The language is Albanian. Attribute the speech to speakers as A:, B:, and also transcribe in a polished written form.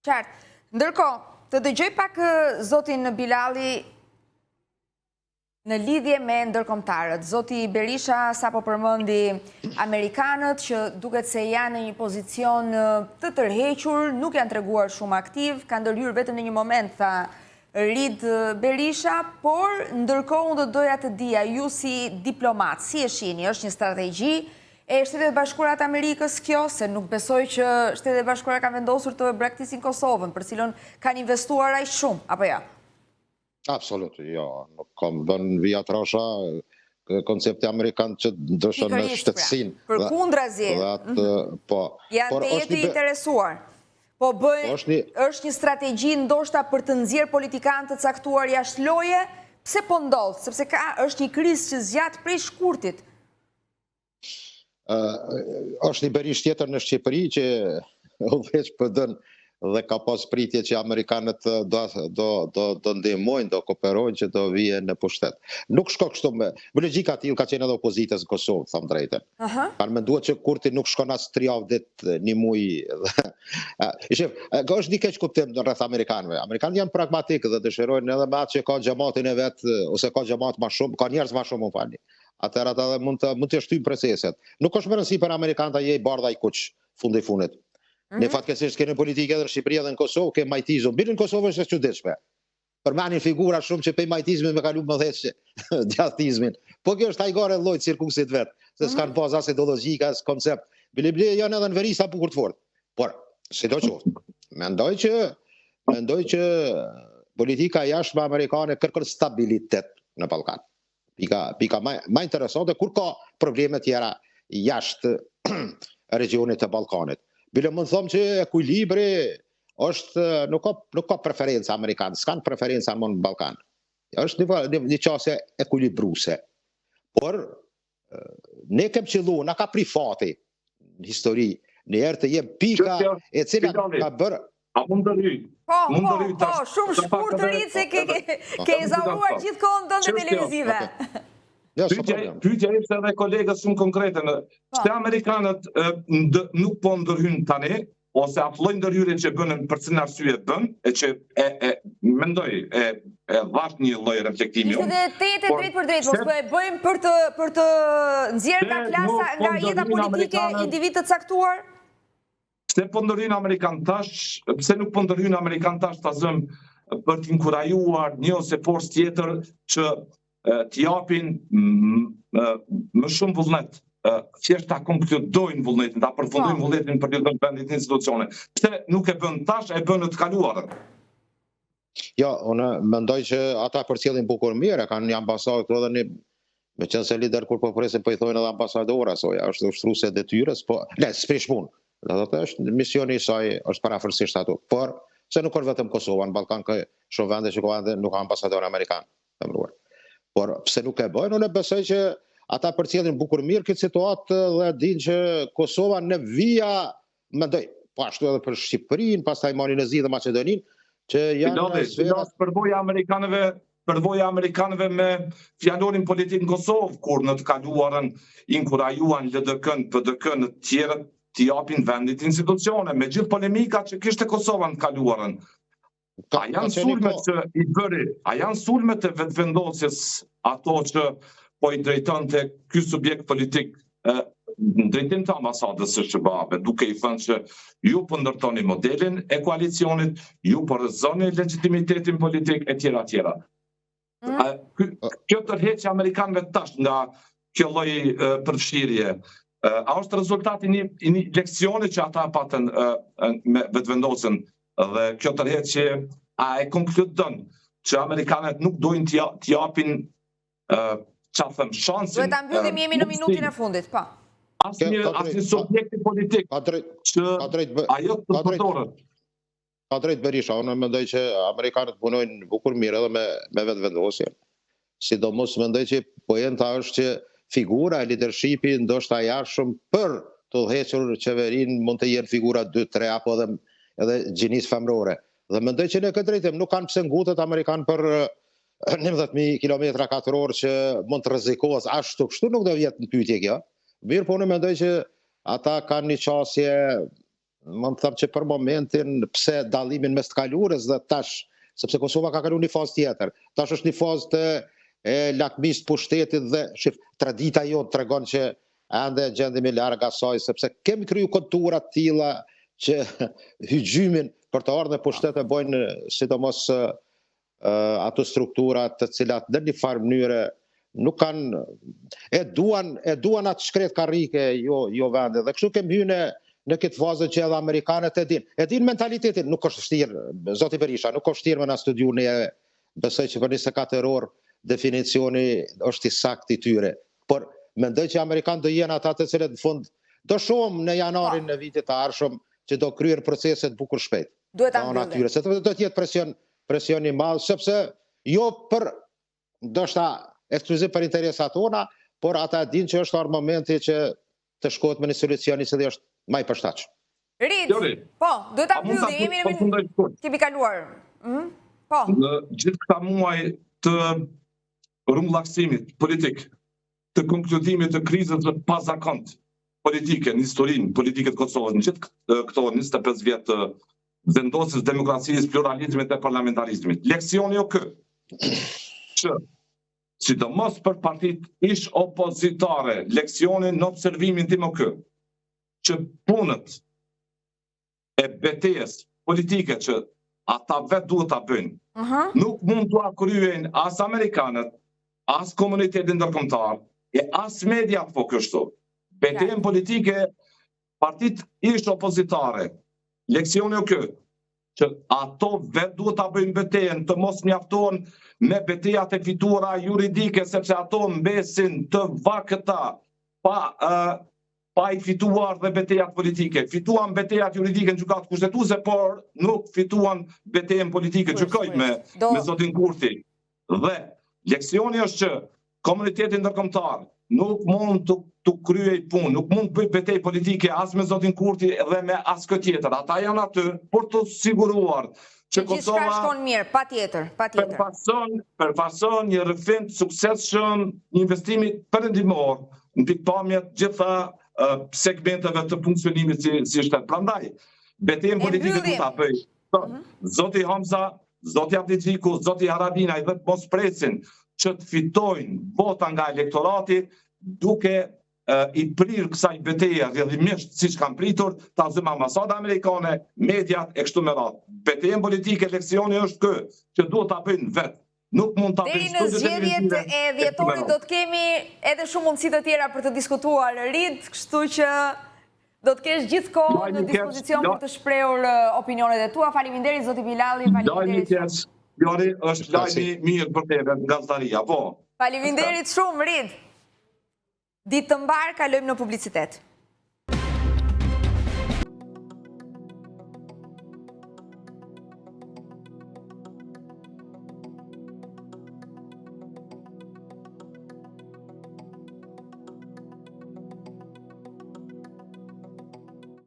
A: Qartë. Ndërkohë, të dëgjoj pak zotin Bilalli në lidhje me ndërkombëtarët. Zoti Berisha sapo përmendi amerikanët që duket se janë në një pozicion të tërhequr, nuk janë treguar shumë aktiv, kanë ndërhyrë vetëm në një moment, tha Rid Berisha, por ndërkohë unë do doja të dija, ju si diplomat, si e shihni, është një strategji e Shteteve të Bashkuara të Amerikës kjo, se nuk besoj që Shtetet e Bashkuara kanë vendosur të braktisin Kosovën, për cilën kanë investuar aq shumë, apo ja?
B: Absolut, jo, nuk kam dhënë vija trasha koncepti amerikan që ndryshon me
A: Pikërisht, pra.
B: shtetësinë.
A: Përkundrazi.
B: Dhe atë, mhm. po.
A: Janë të jetë interesuar. Po bëj, po është një, është një strategji ndoshta për të nxjerrë politikanë të caktuar jashtë loje, pse po ndodh? Sepse ka është një krizë që zgjat prej shkurtit.
B: Është një Berishë tjetër në Shqipëri që udhëheq PD-n dhe ka pas pritje që amerikanët do do do do ndihmojnë, do kooperojnë që do vije në pushtet. Nuk shko kështu me me logjika tillë ka qenë edhe opozitës në Kosovë, them drejtën. Uh -huh. Kanë menduar që Kurti nuk shkon as 3 javë ditë, një muaj dhe Shif, ka është një keqkuptim rreth amerikanëve. Amerikanët janë pragmatikë dhe dëshirojnë edhe me atë që ka xhamatin e vet ose ka xhamat më shumë, ka njerëz më shumë, më falni. Atëherë ata edhe mund të mund të shtyjnë proceset. Nuk është me rëndësi për amerikanët a je i bardhë a i kuq, fundi fundit. Mm -hmm. Ne mhm. fatkeqësisht kemi politikë edhe në Shqipëri edhe në Kosovë, ke majtizëm. Bile në Kosovë është e çuditshme. Përmenin figura shumë që pej majtizmit me kalu më dheq djathtizmin. Po kjo është hajgare lloj cirkusit vet, se mm -hmm. s'kan pas as ideologjik, as koncept. Bile bile janë edhe në veri sa bukur të fortë. Por, sido qoftë, mendoj që mendoj që politika e jashtme amerikane kërkon stabilitet në Ballkan. Pika, pika më, më interesante kur ka probleme tjera jashtë regjionit të Ballkanit. Bile mund të them që ekuilibri është nuk ka nuk ka preferenca amerikanë, s'kan preferenca më në Ballkan. Është një një, një qasje ekuilibruese. Por ne kem qëllu, na ka pri fati në histori, një herë të jem pika e cila ka bërë
C: A mund të hyj?
A: Po, po, po, shumë shkurt të rritë se ke, ke, ke ezauruar gjithë kohën tënde televizive.
B: Jo,
C: pyetja, pyetja ishte edhe kolegës shumë konkrete në po. pse amerikanët nuk po ndërhyjnë tani ose atë lloj ndërhyrje që bënë për cilën arsye bën, e që e, e mendoj e e dhash një lloj reflektimi
A: unë. Ishte dhe te drejt për drejt, mos po e bëjmë për të për të nxjerrë nga klasa, po nga jeta politike individë të caktuar?
C: Pse po ndërhyjnë amerikanët tash? Pse nuk po ndërhyjnë amerikanët tash ta zëm për të inkurajuar një ose forcë tjetër që të japin më shumë vullnet, thjesht ta konkludojnë vullnetin, ta përfundojnë po. vullnetin për të dhënë vendit institucione. Pse nuk e bën tash, e bën në të kaluarën?
B: Jo, unë mendoj që ata përcjellin bukur mirë, e kanë një ambasadë këtu edhe një me qenë se lider kur po presin po i thonë edhe ambasador asoja, është ushtruese e detyrës, po le, s'prish punë. Do të thotë është misioni i saj është parafërsisht ato. Por se nuk është vetëm Kosova, në Ballkan ka shumë vende që ka ende nuk ka ambasador amerikan të emëruar. Por pse nuk e bëjnë, unë besoj që ata përcjellin bukur mirë këtë situatë dhe dinë që Kosova në vija mendoj, po ashtu edhe për Shqipërinë, pastaj Malin e Zi dhe Maqedoninë, që janë
C: në sfera... Përvoja amerikanëve, përvoja amerikanëve me fjalorin politik në Kosovë, kur në të kaluarën inkurajuan LDK-n, PDK-n, të tjerët t'i japin vendit institucione, me gjithë polemikat që kishte Kosova në të kaluarën. A janë sulmet që i bëri, a janë sulmet e vetëvendosjes ato që po i drejtonte ky subjekt politik në drejtim të ambasadës së SHBA-ve, duke i thënë që ju po ndërtoni modelin e koalicionit, ju po rrëzoni legitimitetin politik e tjera tjera. Mm. Kjo tërheqje amerikanëve tash nga kjo lloj përfshirje, a është rezultat i një, i një leksioni që ata patën me vetëvendosjen dhe kjo tërheqje a e konkludon që amerikanët nuk dojnë t'i japin ça them shansin.
A: Duhet ta mbyllim jemi në minutin e fundit, po.
C: Asnjë asnjë subjekti politik që ajo të përdoret.
B: Ka drejt Berisha, unë mendoj që amerikanët punojnë bukur mirë edhe me me vetëvendosjen. Sidomos mendoj që poenta është që figura e lidershipi ndoshta i ardhshëm për të udhëhequr qeverinë mund të jenë figura 2, 3 apo edhe edhe gjinisë femërore. Dhe mendoj që në këtë drejtim nuk kanë pse ngutet amerikanët për 11.000 kilometra katror që mund të rrezikohet ashtu kështu nuk do vjet në pyetje kjo. Mirë, po unë mendoj që ata kanë një qasje. Mund të them që për momentin pse dallimin mes të kaluarës dhe tash, sepse Kosova ka kaluar një fazë tjetër. Tash është një fazë të e lakmisë të pushtetit dhe shif, tradita jonë tregon që ende gjendemi larg asaj sepse kemi kriju kontura të tilla që hyrjen për të ardhur në pushtet e bojnë sidomos ato struktura të cilat në një farë mënyre nuk kanë e duan e duan atë shkret karrike jo jo vende dhe kështu kemi hyrë në në këtë fazë që edhe amerikanët e dinë. E dinë mentalitetin, nuk është vështirë, zoti Berisha, nuk është vështirë me na studiu ne besoj që për 24 orë definicioni është i saktë i tyre. Por mendoj që amerikanët do jenë ata të cilët në fund do shohim në janarin po. e vitit të ardhshëm që do kryhen proceset bukur shpejt.
A: Duhet ta mbyllim.
B: Atyre, se do të jetë presion presion i madh, sepse jo për ndoshta ekskluziv për interesat tona, por ata e dinë që është ardhur momenti që të shkohet me një solucion i cili është më i
A: përshtatshëm. Rit, po, duhet ta mbyllim, jemi në kemi kaluar.
C: Mhm. Po. Në gjithë këta muaj të rrumbullaksimit politik, të konkludimit të krizës së pazakontë politike në historinë politike të Kosovës, në gjithë këto 25 vjet të vendosjes së demokracisë, pluralizmit dhe parlamentarizmit. Leksioni o ky, që sidomos për partitë ish opozitare, leksioni në observimin tim o ky, që punët e betejës politike që ata vetë duhet ta bëjnë, uh -huh. nuk mund t'ua kryejnë as amerikanët, as komuniteti ndërkombëtar, e as mediat po kështu. Betejën politike, partitë ish opozitare, leksioni o ky, që ato vetë duhet ta bëjnë betejën, të mos mjaftohen me betejat e fituara juridike, sepse ato mbesin të vakëta, pa uh, pa i fituar dhe betejat politike. Fituan betejat juridike në gjykatë kushtetuese, por nuk fituan betejën politike. Gjykoj me, Do... me zotin Kurti. Dhe leksioni është që komuniteti ndërkombëtar nuk mund të të kryej punë, nuk mund të bëjë betejë politike as me zotin Kurti dhe me askë tjetër. Ata janë aty për të siguruar
A: që Kosova gjithçka shkon mirë, patjetër,
C: patjetër. Përfaqëson, përfaqëson një rrëfim të suksesshëm një investimi perëndimor në pikëpamje të gjitha segmenteve të funksionimit si si shtet. Prandaj, betejën politike duhet ta bëjë. Mm -hmm. Zoti Hamza, zoti Abdixhiku, zoti Haradinaj dhe të mos presin që të fitojnë vota nga elektorati duke i prirë kësaj beteje rrjedhimisht siç kanë pritur, ta zëmë ambasada amerikane, mediat e kështu me radhë. Betejën politike leksioni është ky, që duhet ta bëjnë vetë. Nuk mund ta
A: bëjnë studiot e Deri në zgjedhjet e dhjetorit do të kemi edhe shumë mundësi të tjera për të diskutuar Rit, kështu që do të kesh gjithë kohë në dispozicion për të shprehur opinionet e tua. Faleminderit zoti Bilalli,
C: faleminderit. Lajmi keq, Jori është lajmi mirë për tebe nga Zdaria, po.
A: Faleminderit shumë Rit. Ditë të mbarë, kalojmë në publicitet.